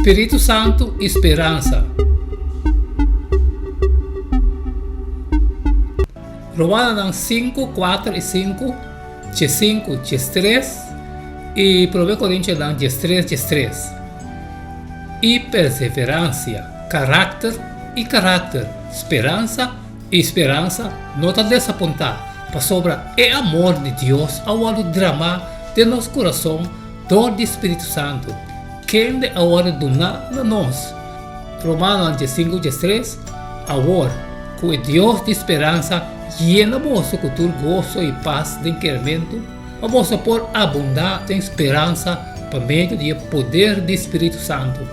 Spiritu Santu i speransa. Romanonan 5, 4 i 5, 15, 13 i Promé Korintionan 13, 13. I perseveransia, karakter i karakter, speransa i speransa no ta desapuntá, pasobra e amor di Dios a wòrdu dramá den nos kurason dor di Spiritu Santu, kende a wòrdu duná na nos. Romanonan 15, 13, Awor, ku e Dios di speransa yena boso ku tur goso i pas den kerementu, pa boso por abundá den speransa pa medio di e poder di Spiritu Santu.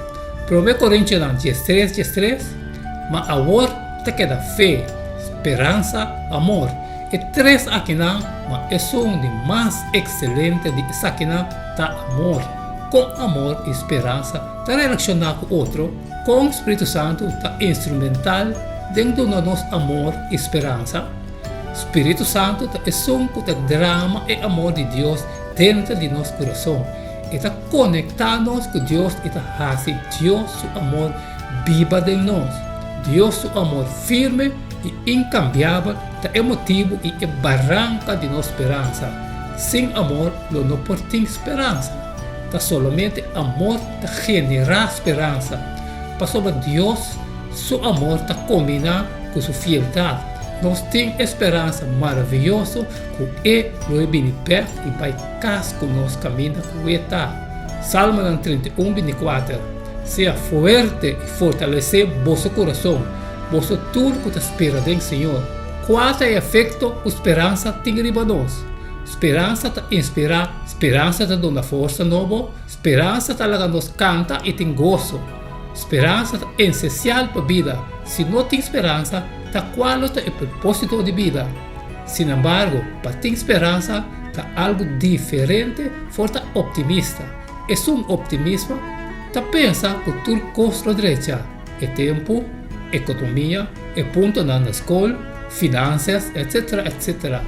Promé Korintionan 13, 13, Ma awor ta keda fe, speransa, amor, e tres akinan, ma esun di mas ekselente di esakinan ta amor. Kon amor i speransa ta relashoná ku otro? Kon Spiritu Santu ta instrumental den duna nos amor i speransa? Spiritu Santu ta esun ku ta drama e amor di Dios denter di nos kurason. E ta konektá nos ku Dios i ta hasi Dios su amor biba den nos. Dios su amor firme i inkambiabel ta e motibu i e baranka di nos speransa. Sin amor lo no por tin speransa. Ta solamente amor ta generá speransa, pasobra Dios su amor ta kombiná ku su fieldat. Nos tin e speransa maravioso ku e lo e bini bèk i bai kas ku nos kaminda ku e ta. Salmonan 31, 24 Sea fuerte i fortalesé boso kurason, boso tur ku ta spera den Señor. Kua ta e efekto ku speransa tin riba nos? Speransa ta inspirá, speransa ta duna forsa nobo, speransa ta laga nos kanta i tin goso. Speransa ta esensial pa bida. Si no tin speransa, ta kua lo ta e propósito di bida? Sinembargo, pa tin speransa ta algu diferente for ta optimista. Esun optimismo ta pensa ku tur kos lo drecha, e tempu, ekonomia, e puntonan na skol, finansias, etc. Etc.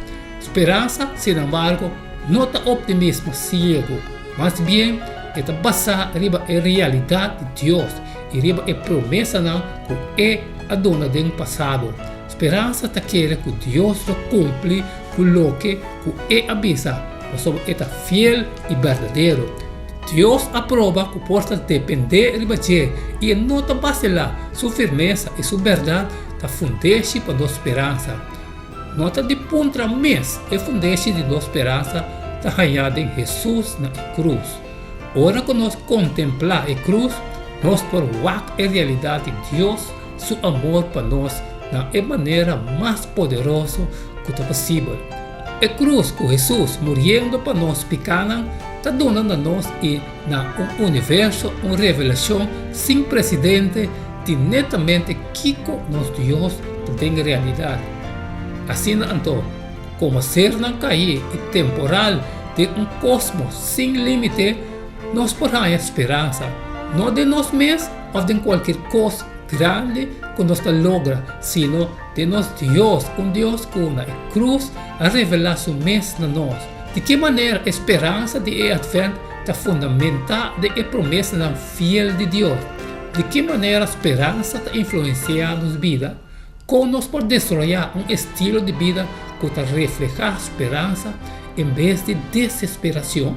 Speransa, sinembargo, no ta optimismo siegu. Mas bien, e ta basá riba e realidat di Dios i riba e promesanan ku e a duna den pasado. Speransa ta kere ku Dios lo kumpli ku loke ku e a bisa, pasobra e ta fiel i berdadero. Dios a proba ku por ta dependé riba dje i e no ta basilá. Su firmesa i su bèrdat ta fundeshi pa nos speransa. No ta di puntra mes, e fundeshi di nos speransa ta hañá den Hesus na e krus. Ora ku nos kontemplá e krus, nos por wak e realidat di Dios su amor pa nos na e manera mas poderoso ku ta posibel. E krus ku Hesus muriendo pa nos pikánan ta duna na nos i na un universo un revelashon sin presidente di netamente kiko nos Dios ta den realidat. Asina anto, komo sernan kaí i temporal den un kosmos sin límite, nos por haña speransa, no den nos mes òf den kualkier kos grandi ku nos ta logra, sino den nos Dios, un Dios ku na e krus a revelá su mes na nos. Di ki manera e speransa di e Atvènt ta fundamentá den e promesanan fiel di Dios? Di ki manera speransa ta influensiá nos bida? Kon nos por desaroyá un estilo di bida ku ta reflehá speransa en bes di desesperacion?